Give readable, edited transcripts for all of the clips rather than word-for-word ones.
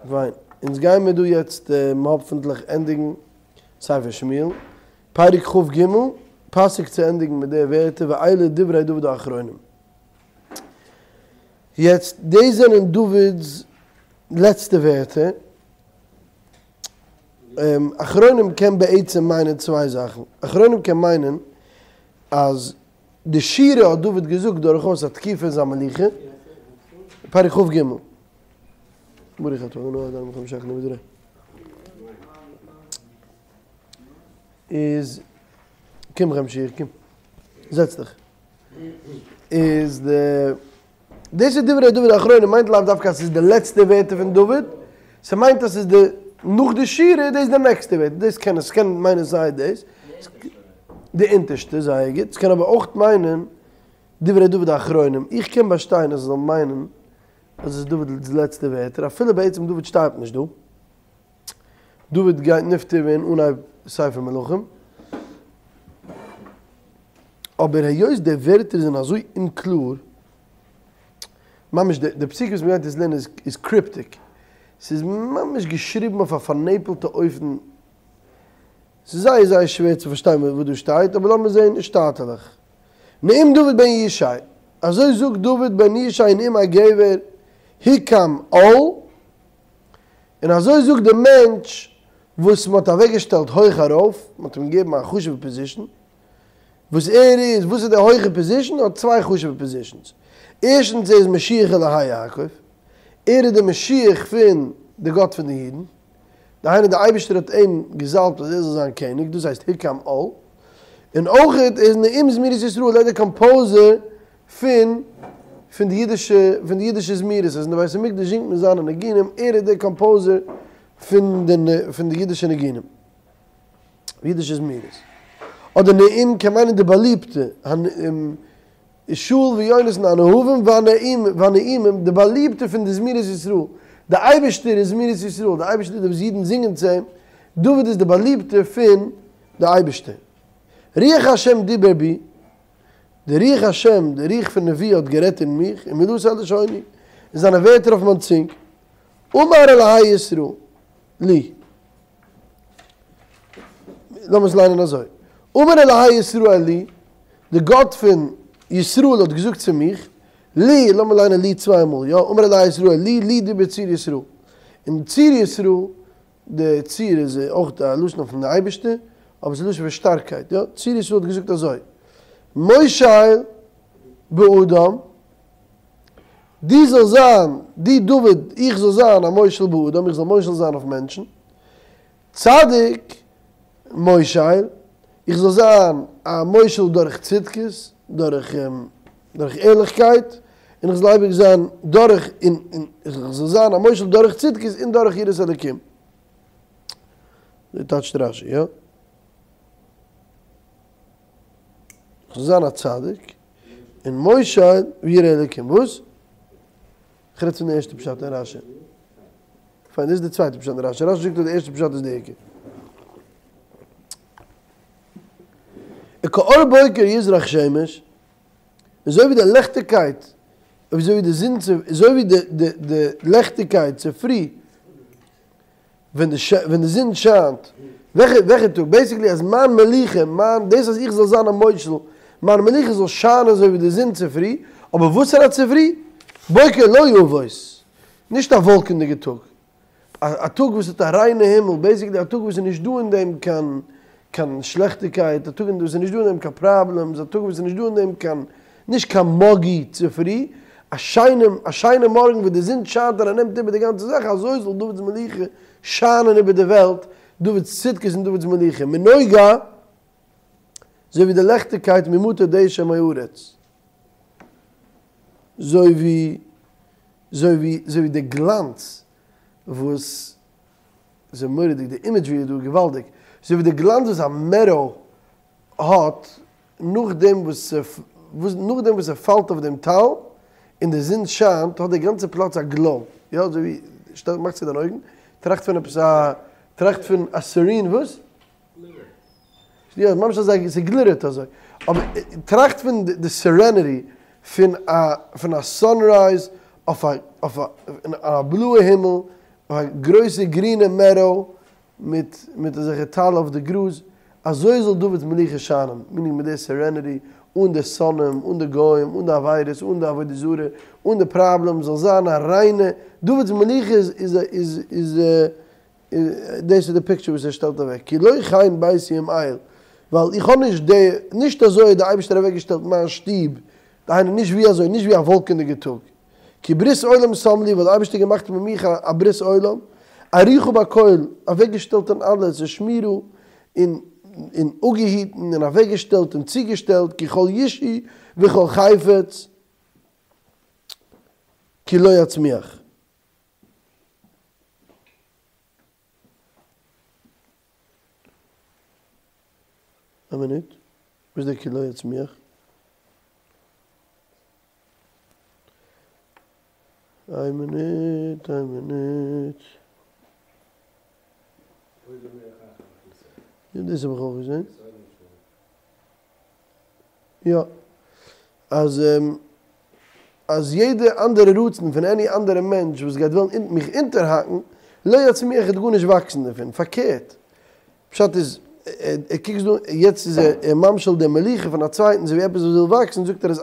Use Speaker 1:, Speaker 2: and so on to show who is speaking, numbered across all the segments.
Speaker 1: פיין, אונז גייען מיר דא יעצט האפנטליך ענדיגן ספר שמואל, פרק כ"ג, פאסיג צו ענדיגן מיט די ווערטער ואלה דברי דוד האחרונים. יעצט, דאס זענען דוד'ס לעצטע ווערטער. אחרונים קען בעצם מיינען צוויי זאכן. אחרונים קען מיינען אז די שירה האט דוד געזאגט דורכאויס א תקופה אין זיין מלוכה, פרק כ"ג. ברוך אתה ה' אלוהינו מלך העולם שהחיינו בדברו. איז, קום ר' משיח קום, זעץ דיך. איז די, דאס איז דברי דוד האחרונים מיינט לאו דווקא אז ס'איז די לעצטע ווערטער פון דוד, ס'מיינט אז ס'איז די, נאך די שירה דאס איז די נעקסטע ווערטער, דאס קען עס קען מיינען סיי דאס, די אונטערשטע, זייער גוט, ס'קען אבער אויך מיינען דברי דוד האחרונים, איך קען באשטיין אז ס'זאל מיינען אז עס איז דוד'ס לעצטע ווערטער, אפילו בעצם דוד שטארבט נישט דא, דוד גייט נפטר ווערן אנהייב ספר מלכים, אבער היות די ווערטער זענען אזוי אומקלאר, ממש די פסוק וואס מ'גייט יעצט לערנען איז קריפטיק, ס'איז ממש געשריבן אויף א פארנעפלטע אופן, ס'איז זייער זייער שווער צו פארשטיין וואס דא שטייט, אבער לאמיר זען שטאטעלעך. נאום דוד בן ישי, אזוי זאגט דוד בן ישי נאום הגבר הוקם עול, און אזוי זאגט דער מענטש וואס מען האט אוועקגעשטעלט הויך ארויף, מען האט אים געגעבן א חשוב'ע פאזישן, וואס ער איז, וואס איז די הויכע פאזישן? ער האט צוויי חשוב'ע פאזישנס, ערשטנס ער איז משיח אלהי יעקב, ער איז דער משיח פון די גאט פון די אידן, דהיינו דער אייבערשטער האט אים געזאלבט אז ער זאל זיין קעניג, דאס הייסט הוקם עול, און אויך איז נעים זמירות ישראל, ער איז דער קאמפאוזער פון פון די אידישע פון די אידישע זמירות, אז אין די בית המקדש זינגט מען זיינע ניגונים, ער איז דער קאמפאוזער פון די פון די אידישע ניגונים, אידישע זמירות. אדער נעים קען מיינען די באליבטע, שאול ויונתן הנאהבים והנעימים, די באליבטע פון די זמירות ישראל, די אייבערשטער איז זמירות ישראל, די אייבערשטער איז דער וואס אידן זינגען צו אים, דוד איז די באליבטער פון די אייבערשטער. רוח השם דיבר בי, די רוח השם, די רוח פון נבואה האט גערעדט אין מיך, ומילתו על לשוני, און זיינע ווערטער אויף מיין צונג, אמר אלהי ישראל לי. לאמיר עס ליינען אזוי, אמר אלהי ישראל לי, די גאט פון ישראל האט געזאגט צו מיך, לי, לאמיר ליינען לי צוויי מאל, יא, אמר אלהי ישראל לי, לי דיבר צור ישראל, און צור ישראל, די צור איז אויך א לשון פון די אייבערשטער, אבער ס'איז לשון פון שטארקייט, יא, צור ישראל האט געזאגט אזוי, מושל באדם, דו זאלסט זיין, דו דוד, איך זאל זיין א מושל באדם, איך זאל מושל זיין אויף מענטשן, צדיק מושל, איך זאל זיין א מושל דורך צדקות, דורך דורך ערליכקייט, און איך זאל אייביג זיין דורך און און איך זאל זיין א מושל דורך צדקות און דורך יראת אלוקים. אזוי טייטשט רשי, יא? איך זאל זיין א צדיק און מושל וירא אלוקים. וואס? איך רעד פון די ערשטע פשט אין רשי. פיין, דאס איז די צווייטע פשט אין רשי. רשי זאגט אז די ערשטע פשט איז די עיקר. וכאור בוקר יזרח שמש, אזוי ווי די לעכטיגקייט, אזוי ווי די זון, אזוי ווי די די די לעכטיגקייט צופרי, ווען די ווען די זון שיינט, וועלכע וועלכע טאג, בעיסיקלי אז מיין מלוכה, מיין דאס אז איך זאל זיין א מושל, מיין מלוכה זאל שיינען אזוי ווי די זון צופרי, אבער וואסערע צופרי? בוקר לא עבוס, נישט א וואלקענדיגע טאג, א טאג וואס האט א ריינע הימל, בעיסיקלי א טאג וואס איז נישט דא אין דעם קיין קיין שלעכטיגקייט, א טאג וואס איז נישט דא אין דעם קיין פראבלעמס, א טאג וואס איז נישט דא אין דעם קיין נישט קיין מאגי צופרי, א שיינעם א שיינעם מארגן וואס די זון שיינט און ער נעמט איבער די גאנצע זאך, אזוי זאל דוד'ס מלוכה שיינען איבער די וועלט, דוד'ס צדקות און דוד'ס מלוכה, מנוגה, אזוי ווי די לעכטיגקייט ממטר דשא מארץ, אזוי ווי אזוי ווי אזוי ווי די גלאנץ וואס ס'איז מורא'דיג, די אימעדזשרי איז דא געוואלדיג, אזוי ווי די גלאנץ וואס א מעדאו האט נאכדעם וואס נאכדעם וואס ס'פאלט אויף דעם טל און די זון שיינט האט די גאנצע פלאץ א גלאו, יא אזוי ווי, שטעל מאך צו דיין אויגן, טראכט פון עפעס א, טראכט פון א סערין וואס? יא ממש אזוי ס'גליטערט אזוי, אבער טראכט פון די סערעניטי פון א פון א סאנרייז אויף א אויף א אין א בלויע הימל. א גרויסע גרינע מעדאו מיט מיט אזעלכע טל אויף די גראז, אזוי זאל דוד'ס מלוכה שיינען, מיענינג מיט די סערעניטי, אן די שונאים, אן די גוים, אן די עבירות, אן די עבודה זרה, אן די פראבלעמס, זאל זיין א ריינע, דוד'ס מלוכה איז איז איז איז דאס איז די פיקטשער וואס ער שטעלט אוועק, כי לא כן ביתי עם אל, ווייל איך האב נישט די, נישט אזוי האט די אייבערשטער אוועק געשטעלט מיין שטוב, דהיינו נישט ווי אזוי, נישט ווי א וואלקענדיגע טאג. כי ברית עולם שם לי, ווייל די אייבערשטער האט געמאכט מיט מיך א ברית עולם, ערוכה בכל, אוועקגעשטעלט אין אלעס, ושמורה, און און אפגעהיטן, און אוועקגעשטעלט און צוגעשטעלט, כי כל ישעי וכל חפץ, כי לא יצמיח. א מינוט, וואס איז דער כי לא יצמיח? איין מינוט, איין מינוט. יא, דאס האב איך אויך געזען. יא. אז אז יעדע אנדערע רצון פון עני אנדערע מענטש וואס גייט וועלן מיך אונטערהאקן, לא יצמיח וועט גארנישט וואקסן דערפון. פארקערט. פשט איז, ער קוקט דא, יעצט איז ער ממשיל די מלוכה פון א צווייטן אזוי ווי עפעס וואס וויל וואקסן, זאגט ער אז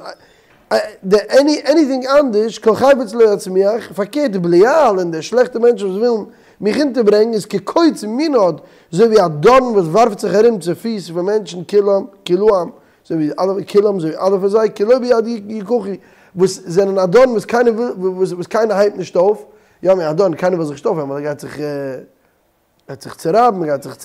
Speaker 1: די עני עניטינג אנדערש, כל חפץ לא יצמיח, פארקערט די בליעל און די שלעכטע מענטשן וואס ווילן מיך אונטערברענגן איז כקוץ מנעד, אזוי ווי א דארן וואס ווארפט זיך ארום צו פיס פון מענטשן כולם, כלאם, אזוי ווי אלע, כולם, אזוי ווי אלע פון זיי, כי לא ביד יקחו, וואס זענען א דארן וואס קיינער וויל, וואס קיינער הייבט נישט אויף, יא, א דארן, קיינער וויל זיך נישט אויפהייבן ווייל ער גייט זיך. גייט זיך צורייבן, גייט זיך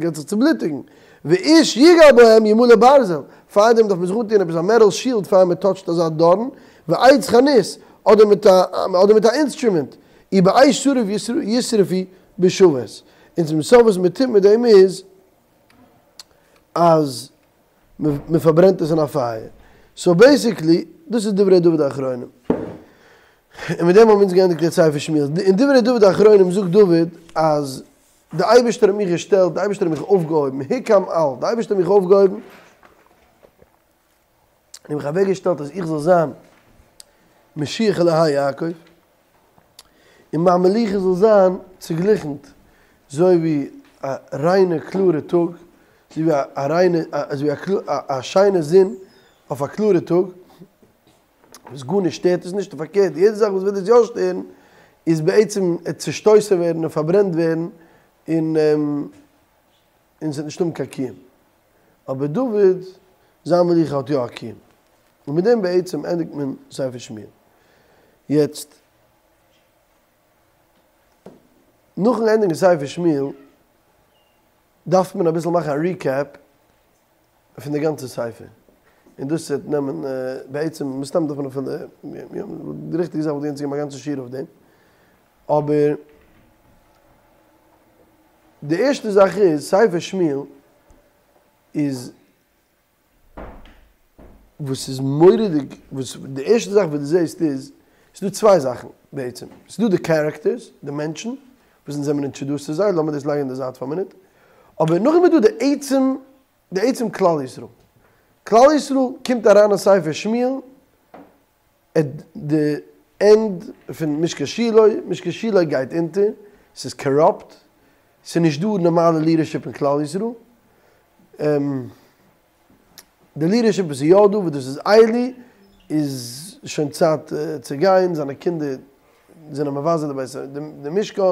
Speaker 1: גייט זיך צובלוטיגן, ואיש יגע בהם ימלא ברזל, פארדעם דארף מען זיך אנטוען עפעס א מעטאל שילד פאר מען טאטשט אזא דארן, ועץ חנית, אדער מיט א אדער מיט א אינסטרומענט, ובאש שרף ישרפו בשבת, און צום סוף וואס מען טוט מיט דעם איז אז מען פארברענט עס אין א פייער. סאו בעיסיקלי, דאס איז דברי דוד האחרונים. און מיט דעם האבן אונז געענדיגט דער ספר שמואל. אין דברי דוד האחרונים זאגט דוד אז די אייבערשטער האט מיך געשטעלט, די אייבערשטער האט מיך אויפגעהויבן, הוקם על, די אייבערשטער האט מיך אויפגעהויבן, און מיך אוועקגעשטעלט אז איך זאל זיין משיח אלהי יעקב, און מיין מלוכה זאל זיין צוגליכנט אזוי ווי א ריינע קלארע טאג, אזוי ווי א ריינע, אזוי ווי א שיינע זון אויף א קלארע טאג, וואס גארנישט שטערט עס נישט, און פארקערט יעדע זאך וואס וויל עס יא שטערן איז בעצם עט צושטויסען ווערן און פארברענט ווערן און און ס'וועט נישט האבן קיין קיום. אבער דוד זיין מלוכה האט יא א קיום. און מיט דעם בעצם ענדיגט מען ספר שמואל. יעצט נאכן ענדיגן ספר שמואל דארף מען אביסל מאכן א ריקעפ פון די גאנצע ספר, און דאס וועט נעמען בעצם מסתם דארף מען אפילו, די ריכטיגע זאך וואלט געווען צו געבן א גאנצע שיעור אויף דעם, אבער די ערשטע זאך איז, ספר שמואל איז וואס איז מורא'דיג, וואס די ערשטע זאך וואס דו זעסט איז, ס'איז דא צוויי זאכן בעצם, ס'איז דא די קערעקטערס, די מענטשן, וואס אונז זעמיר אינטראדוסט צו זיי, לאמיר דאס לייגן אין די זייט פאר א מינוט, אבער נאכדעם איז דא די עצם, די עצם כלל ישראל. כלל ישראל קומט אריין אין ספר שמואל עט די ענד פון משכן שילה, משכן שילה גייט אונטער, ס'איז קאראפט, ס'איז נישט דא נארמאלע לידערשיפ אין כלל ישראל, די לידערשיפ וואס איז יא דא, וואס דאס איז עלי, איז שוין צייט צו גיין, זיינע קינדער זענען מבזה די בית די משכן,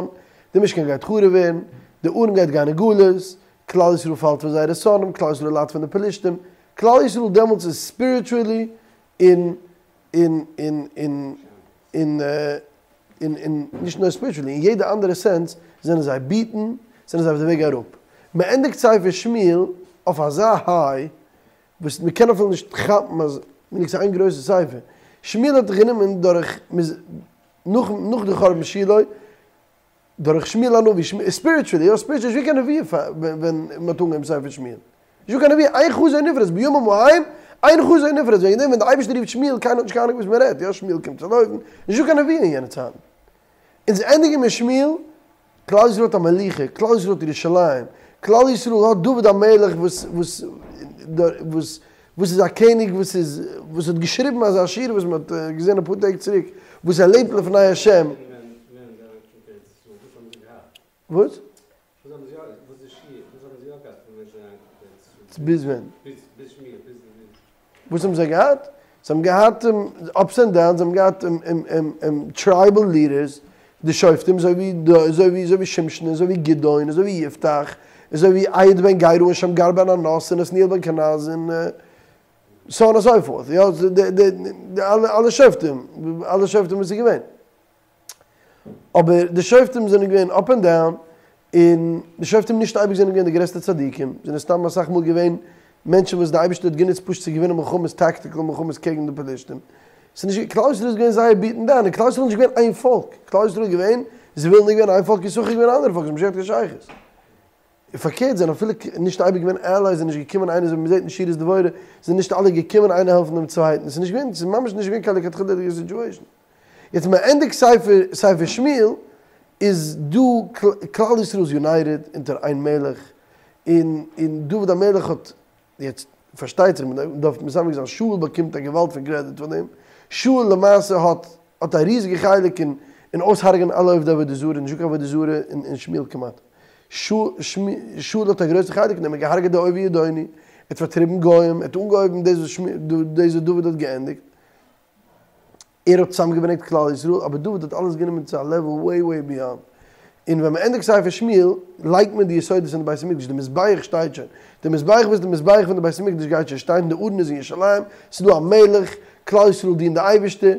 Speaker 1: די משכן גייט חרוב ווערן, די ארון גייט גיין אין גלות, כלל ישראל פאלט פאר זייערע שונאים, כלל ישראל ליידט פון די פלישתים, כלל ישראל דעמאלטס איז ספיריטשועלי אין אין אין אין אין אין אין נישט נאר ספיריטשועלי, אין יעדע אנדערע סענס זענען זיי ביטן, זענען זיי אויף די וועג אראפ. מען ענדיגט ספר שמואל אויף אזא היי וואס מען קען אפילו נישט כאפן אז ס'איז איין גרויסע ספר. שמואל האט זיך גענומען דורך נאך נאך די חורבן שילה דורך שמואל הנביא, ספיריטשועלי, יא ספיריטשועלי, נישט געווען קיין נבואה פאר ווען מען האט אנגעהויבן ספר שמואל. נישט דא קיין נבואה, אין חזון נפרץ, בימים ההם, אין חזון נפרץ, וועגן דעם ווען די אייבערשטער רופט שמואל, קיינער האט נישט קיין אהנונג וואס מען רעדט, יא שמואל קומט צו לויפן, נישט דא קיין נבואה אין יענע צייטן. אונז ענדיגן מיט שמואל, כלל ישראל האט א מלוכה, כלל ישראל האט ירושלים, כלל ישראל האט דוד המלך וואס וואס וואס וואס איז א קעניג וואס איז וואס האט געשריבן אזא שיר וואס מען האט געזען אפאר טעג צוריק, וואס ער לעבט לפני השם. וואס? ביז ווען? וואס האבן זיי געהאט? זיי האבן געהאט אפס ענד דאונס, זיי האבן געהאט טרייבעל לידערס, די שופטים אזוי ווי אזוי ווי אזוי ווי שמשון אזוי ווי גדעון אזוי ווי יפתח אזוי ווי אהוד בן גרא און שמגר בן ענת און עתניאל בן קנז און סאו אן און סאו פארט, יא, די אלע שופטים, אלע שופטים וואס איז געווען. אבער די שופטים זענען געווען אפ ענד דאון, און די שופטים נישט אייביג זענען געווען די גרעסטע צדיקים, זענען סתם אסאך מאל געווען מענטשן וואס די אייבערשטער האט גענוצט פשוט צו געווינען מלחמות, טאקטיקל מלחמות קעגן די פלשתים. ס'איז נישט, כלל ישראל איז געווען זייער ביטן דאון, און כלל ישראל איז נישט געווען איין פאלק, כלל ישראל איז געווען, זבולון איז געווען איין פאלק, יששכר איז געווען אן אנדערע פאלק, זיי האבן נישט געהאט קיין שייכות. און פארקערט זענען אפילו נישט אייביג געווען עלייס, זענען נישט געקומען איינער אזוי ווי מ'זעט אין שירת דבורה, זענען נישט אלע געקומען איינער העלפן דעם צווייטן, ס'איז נישט געווען, ס'איז ממש נישט געווען קיין לכתחילה'דיגע סיטואשען. יעצט מען ענדיגט ספר ספר שמואל איז דא כלל ישראל איז יונייטעד אונטער איין מלך און און דוד המלך האט יעצט פארשטייט זיך מען דארף מסביר זיין שאול באקומט א געוואלד פון קרעדיט פאר דעם שאול למעשה האט האט א ריזיגע חלק אין אין אויסהרג'ענען אלע עובדי עבודה זרה נישטא קיין עבודה זרה אין אין שמואל כמעט שאול האט א גרויסע חלק אין דעם ער האט געהארגעט די אויבי ידעוני ער האט פארטריבן גוים ער האט אנגעהויבן דאס וואס דוד האט געענדיגט. ער האט צוזאמגעברענגט כלל ישראל, אבער דוד האט אלעס גענומען צו א לעוועל וועי וועי ביאנד. און ווען מען ענדיגט ספר שמואל, לייגט מען די יסודות אין די בית המקדש, די מזבח שטייט שוין, די מזבח וואס די מזבח פון די בית המקדש גייט שוין שטיין, די ארון איז אין ירושלים, ס'איז דא א מלך, כלל ישראל דינט די אייבערשטער,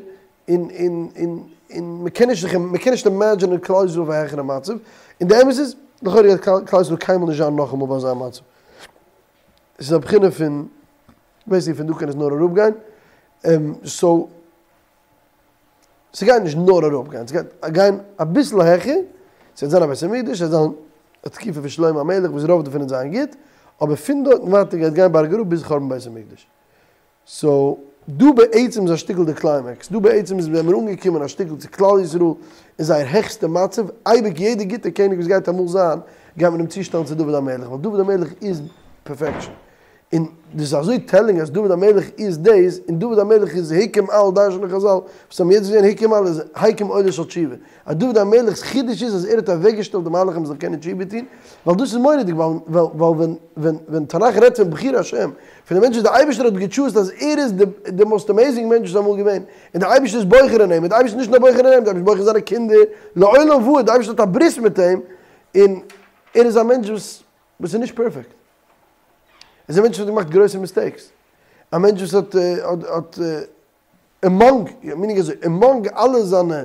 Speaker 1: און און און און מען קען נישט זיך מען קען נישט אימעדזשינען כלל ישראל אויף א העכערע מצב, און די אמת איז, לכאורה גייט כלל ישראל קיינמאל נישט זיין נאכאמאל ביי אזא מצב. עס איז א בחינה פון בעיסיקלי פון דא קען עס נאר אראפגיין, סאו ס'גייט נישט נאר אראפגיין, ס'גייט גיין אביסל העכער, ס'וועט זיין א בית המקדש, ס'וועט זיין א תקופה פון שלמה המלך וואס רוב דערפון וועט זיין גוט, אבער פון דארט און ווייטער גייט גיין בארג אראפ ביז חורבן בית המקדש. סאו דא בעצם איז א שטיקל די קליימעקס, דא בעצם איז ווען מיר אנגעקומען א שטיקל צו כלל ישראל אין זייער העכסטע מצב, אייביג יעדע גוטע קעניג וואס גייט אמאל זיין, גייט מען אים צושטעלן צו דוד המלך, ווייל דוד המלך איז פערפעקשאן. און דאס איז אזוי טעלינג אז דוד המלך איז דאס, און דוד המלך איז הקים על דרש'נען חזל, וואס האבן יעצט געזען הקים על איז הקים עולה של תשובה, אז דוד המלך'ס חידוש איז אז ער האט אוועקגעשטעלט די מהלך אז מ'זאל קענען תשובה טון, ווייל דאס איז מורא'דיג, ווייל ווייל ווען ווען תנך רעדט פון בחיר השם, פון די מענטש וואס די אייבערשטער האט געטשוזט אז ער איז די די מאסט עמעזינג מענטש וואס איז אמאל געווען, און די אייבערשטער איז בוחר אין אים, און די אייבערשטער איז נישט נאר בוחר אין אים, די אייבערשטער איז בוחר אין זיינע קינדער לעולם ועד, די אייבערשטער האט א ברית מיט אים, און ער איז א מענטש וואס וואס איז נישט פערפעקט. ער איז א מענטש וואס האט געמאכט גרויסע מיסטעיקס, א מענטש וואס האט האט עמאנג, מינינג אזוי, עמאנג אלע זיינע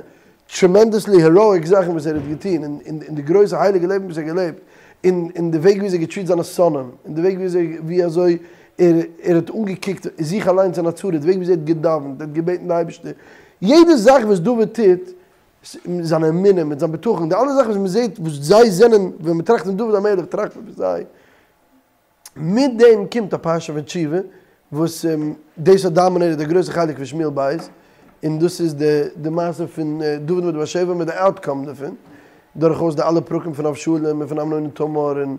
Speaker 1: טרעמענדעסלי העראאיק זאכן וואס ער האט געטון, און און די גרויסע הייליגע לעבן וואס ער האט געלעבט, און און די וועג ווי אזוי ער האט געטריט זיינע שונאים, און די וועג ווי אזוי ווי אזוי ער ער האט אנגעקוקט זיך אליינס אין א צרה, די וועג ווי אזוי ער האט געדאווענט, ער האט געבעטן די אייבערשטער, יעדע זאך וואס דוד טוט, מיט זיין אמונה, מיט זיין בטחון, די אלע זאכן וואס מען זעט וואס זיי זענען, ווען מען טראכט פון דוד המלך טראכט מען פון זיי, מיט דעם קומט א פרשה פון תשובה, וואס דאס האט דאמינעיטעד די גרויסע חלק פון שמואל ב', און דאס איז די די מעשה פון דוד מיט בת שבע מיט די אוטקאם דערפון, דורכאויס די אלע פרקים פון אבשלום און פון אמנון און תמר און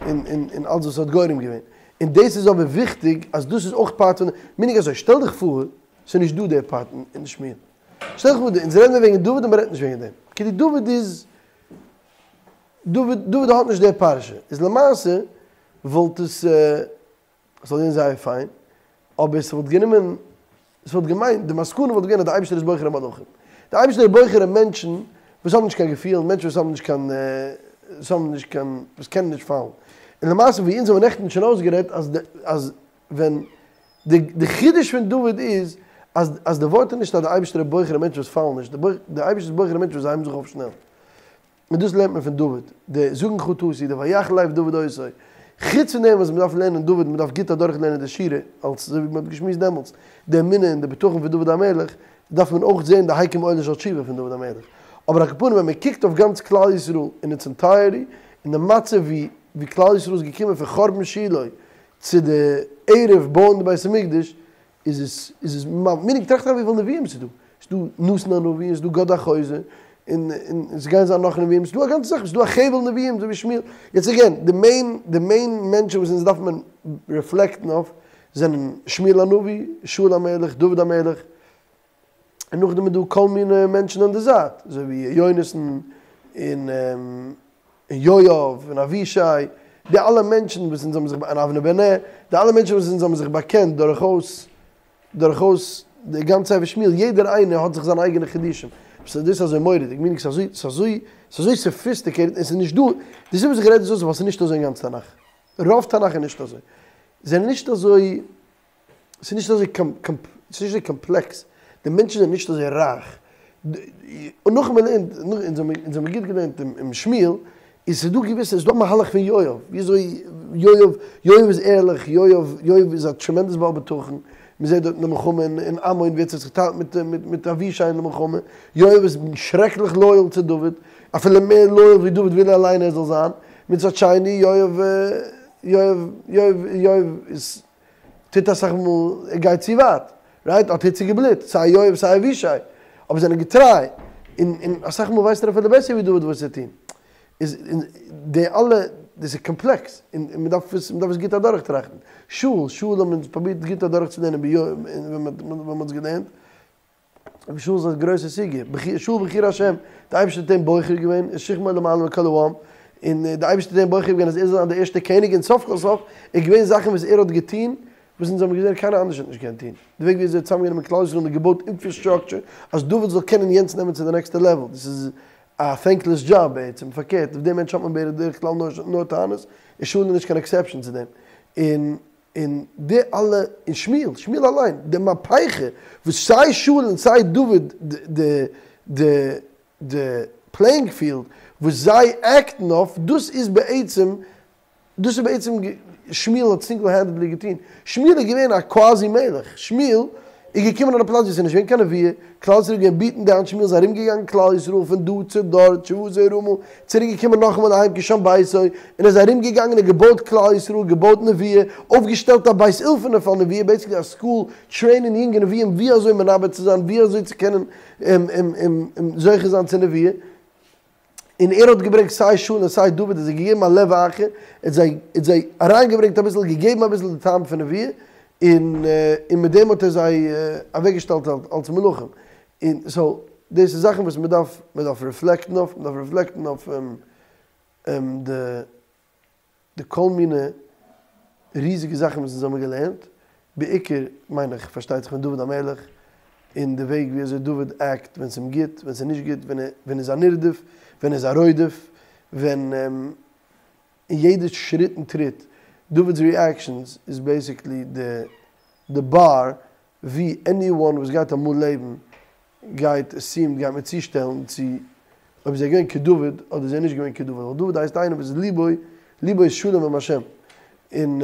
Speaker 1: און און און אלס וואס האט גורם געווען. און דאס איז אבער וויכטיג אז דאס איז אויך פארט פון, מינינג אזוי, שטעל דיך פאר ס'איז נישט דא די פארט אין שמואל. שטעל דיך פאר אונז רעדן מיר וועגן דוד און מ'רעדט נישט וועגן דעם. כאילו דוד איז דוד דוד האט נישט די פרשה. איז למעשה וואלט עס ס'וואלט געווען זייער פיין, אבער ס'וואלט גענומען, ס'וואלט געמיינט, די מסקנא וואלט געווען אז די אייבערשטער איז בוחר אין מלאכים. די אייבערשטער איז בוחר אין מענטשן וואס האבן נישט קיין געפילן, מענטשן וואס האבן נישט קיין, וואס האבן נישט קיין, וואס קענען נישט פאלן. און למעשה ווי אונז האבן נעכטן שוין אויסגערעדט אז אז ווען די די חידוש פון דוד איז אז אז די ווארט איז נישט אז די אייבערשטער איז בוחר אין מענטשן וואס פאלן נישט, די אייבערשטער איז בוחר אין מענטשן וואס הייבן זיך אויף שנעל. און דאס לערנט מען פון דוד, די זאגן חטאתי, די ויך לב דוד אותו, חוץ פון דעם וואס מען דארף לערנען דוד, מען דארף גוט אדורך לערנען די שירה, אלס אזוי ווי מען האט געשמועסט דעמאלטס, די אמונה און די בטחון פון דוד המלך, דארף מען אויך זען די הקים עולה של תשובה פון דוד המלך. אבער על כל פנים ווען מען קוקט אויף גאנץ כלל ישראל אין איטס ענטייערטי, און די מצב ווי ווי כלל ישראל איז געקומען פון חורבן שילה צו די ערב בויען די בית המקדש, איז עס איז עס מינינג טראכט אריין וויפיל נביאים ס'איז דא, ס'איז דא נתן הנביא און ס'איז דא גד החוזה, און און ס'גייען זיין נאך נביאים, ס'איז דא א גאנצע זאך, ס'איז דא א חבל נביאים אזוי ווי שמואל, יעצט אגעין, די מעין די מעין מענטשן וואס אונז דארף מען ריפלעקטן אויף זענען שמואל הנביא, שאול המלך, דוד המלך, און נאכדעם איז דא כל מיני מענטשן אן די זייט, אזוי ווי יונתן און. און יואב און אבישי, די אלע מענטשן וואס אונז האבן זיך, און אבנר בן נר, די אלע מענטשן וואס אונז האבן זיך באקענט דורכאויס, דורכאויס די גאנצע ספר שמואל, יעדער איינער האט זיך זיינע אייגענע חידושים. וואס איז דאס אזוי מורא'דיג? מיינינג ס'איז אזוי, ס'איז אזוי, ס'איז אזוי סאפיסטיקעיטעד און ס'איז נישט דא, די סיבה וואס איך רעד עס אויס איז ווייל ס'איז נישט אזוי אין גאנץ תנך. רוב תנך איז נישט אזוי. זענען נישט אזוי. ס'איז נישט אזוי ס'איז נישט אזוי קאמפלעקס, די מענטשן זענען נישט אזוי רייך. און נאכן מען לערנט, אונז האבן אונז האבן גוט געלערנט אין שמואל, איז ס'איז דא געוויסע, ס'איז דא א מהלך פון יואב, וויאזוי יואב, יואב איז ערליך, יואב, יואב איז א טרעמענדעס בעל בטחון, מ'זעט דארט אין די מלחמה אין עמון ווי ער האט זיך צוטיילט מיט מיט אבישי אין די מלחמה, יואב איז שרעקליך לויעל צו דוד, אפילו מער לויעל ווי דוד וויל אליין ער זאל זיין, מצד שני יואב, יואב, יואב, יואב איז. טוט אסאך מאל ער גייט צו ווייט, רייט? האט היציגע בלוט, סיי יואב סיי אבישי, אבער זענען געטריי, און און אסאך מאל ווייסט ער אפילו בעסער ווי דוד וואס צו טון. איז די אלע, דאס איז קאמפלעקס, און מען דארף עס, מען דארף עס גוט אדורכטראכטן. שאול, שאול האבן אונז פרובירט גוט אדורכצולערנען ווען מען האט עס געלערנט, אבער שאול איז א גרויסע סוגיא, שאול בחיר השם, די אייבערשטער האט אים בוחר געווען, את שכמו למעלה מכל העם, און די אייבערשטער האט אים בוחר געווען אז ער זאל זיין דער ערשטער קעניג, און סוף כל סוף איז געווען זאכן וואס ער האט געטון, וואס אונז האבן געזען קיינער אנדערש האט נישט געקענט טון, די וועג ווי אזוי ער האט צוזאמגענומען כלל ישראל און געבויט אינפראסטראקטשער אז דוד זאל קענען יענץ נעמען צו די נעקסטע לעוועל, דאס איז א טענקלעס דזשאב בעצם, פארקערט אויף דעם מענטש האט מען בדרך כלל נאר טענות, און שאול איז נישט קיין עקסעפשאן צו דעם, און. און די אלע, און שמואל, שמואל אליין, די מהפכה וואס סיי שאול און סיי דוד, די די די פלעיאינג פיעלד וואס זיי עקטן אויף, דאס איז בעצם, דאס איז בעצם שמואל האט סינגל הענדעדלי געטון. שמואל איז געווען א קוואזי מלך, שמואל איז געקומען אין א פלאץ ווי עס איז נישט געווען קיין נבואה, כלל ישראל איז געווען ביטן דאון, שמואל איז ארום געגאנגען כלל ישראל פון דא צו דארט, שובתו רמה, צוריק געקומען נאכאמאל אהיים כי שם ביתו, און ער איז ארום געגאנגען און געבויט כלל ישראל, געבויט נבואה, אויפגעשטעלט א בית אולפנא פאר נבואה, בעיסיקלי א סקול, טרעינען יונגע נביאים ווי אזוי מנבא צו זיין, ווי אזוי צו קענען זוכה זיין צו נבואה. און ער האט געברענגט סיי שאול און סיי דוד, ער האט זיי געגעבן א לב אחר, ער האט זיי האט זיי אריינגעברענגט אביסל, געגעבן אביסל די טעם פון נבואה, און און מיט דעם האט ער זיי אוועקגעשטעלט אלס מלכים. און סאו, דאס איז זאכן וואס מען דארף מען דארף ריפלעקטן אויף, מען דארף ריפלעקטן אויף די. די כל מיני ריזיגע זאכן וואס אונז האבן געלערנט, בעיקר מיין איך פארשטייט זיך פון דוד המלך, און די וועג ווי אזוי דוד עקט ווען ס'איז אים גוט, ווען ס'איז נישט גוט, ווען ער ווען ער איז א נרדף, ווען ער איז א רודף, ווען אין יעדע שריט און טריט, דוד'ס ריעקשאנס איז בעיסיקלי די די באר ווי עניוואן וואס גייט אמאל לעבן גייט עסיומד גייט מען צושטעלן צו אויב איז ער געווען כדוד אדער איז ער נישט געווען כדוד ווייל דוד הייסט איינער וואס איז ליבו ליבו איז שלם עם השם און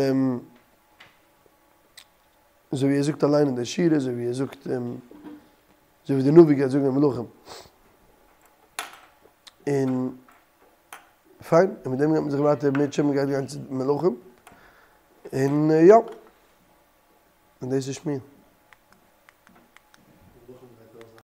Speaker 1: אזוי ווי ער זאגט אליין אין די שירה אזוי ווי ער זאגט אזוי ווי די נביא גייט זאגן אין מלכים און פיין און מיט דעם גייט מען זיך ווייטער מוטשען מען גייט גיין צו מלכים און יא. און דאס איז שמואל.